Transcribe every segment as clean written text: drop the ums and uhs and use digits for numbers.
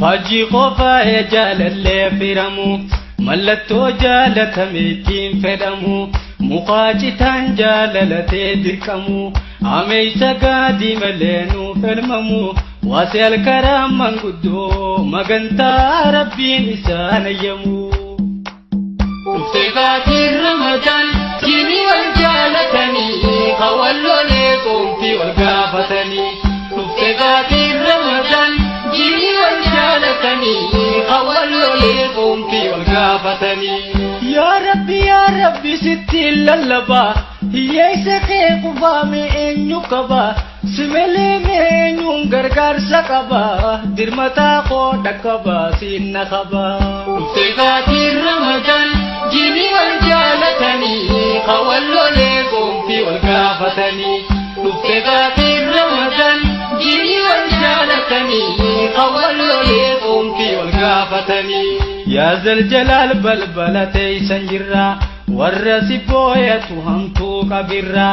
Fajjii qofaa jaalallee firamu, mallattoo jaalatameettiin fedhamu, mukaa citaan jaalalatee dirqamu, ameeysa gaadii malee nuuf elmamu, waasee alkaraa manguddoo magantaa rabbiin isaan ayyamu. Dhuftee baatiin Ramadaan jiini wal jaalatanii hawallolee qoomtii wal gaafatanii. Dhuftee baatiin Ramadaan jiini wal jaalatanii hawallolee qoomtii wal gaafatanii. Yaa Rabbi, yaa Rabbi, sitti lallabaa, hiyyeessa kee kufaame eenyu qaba? Si malee eenyuun gargaarsa qaba? Dirmataa koo dhaqqaba, siinna qaba. Dhuftee baatiin Ramadaan jiini wal jaalatanii hawallolee qoomtii wal gaafatanii. Dhuftee baatiin Ramadaan jiini wal jaalatanii hawallolee qoomtii wal gaafatanii. Yaa Zaljalaal, balbala teeysan jirra, warra si booyatu hamtuu qabirra,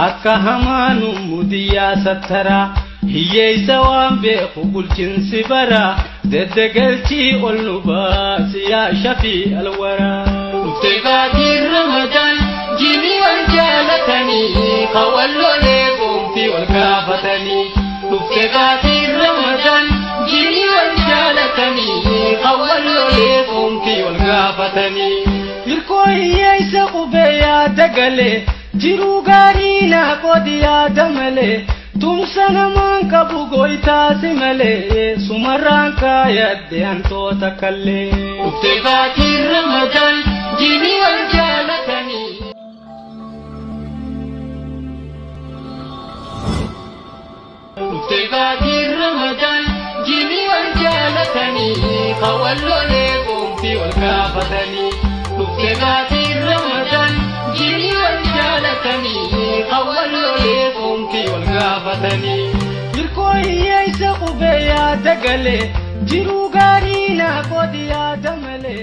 akka hamaanu mudiyyaa sattara, hiyyeeysa waan beeku bulchinsi bara, deddegalchii ol nu baasi yaa shafii alwaraa. Dhuftee baatiin Ramadaan jiini wal jaalatanii hawallolee qoomtii wal gaafatanii. Dhuftee baatiin Ramadaan jiini wal jaalatanii hawallolee qoomtii wal gaafatanii. Hirkoo hiyyeessa qubee yaada galee, jiruu gaarii naa qoodi yaada malee, tumsa namaan qabu goytaasi malee, sumarraan kaayadde hantoota kallee. Dhuftee baatiin Ramadaan jiini wal jaalatanii. Dhuftee baatiin Ramadaan jiini wal jaalatanii hawallolee qoomtii wal gaafatanii. Dhuftee baatiin Ramadaan jiini wal jaalatanii hawallolee qoomtii wal gaafatanii. Hirkoo hiyyeessa qubee yaada galee, jiruu gaarii naa qoodi yaada malee.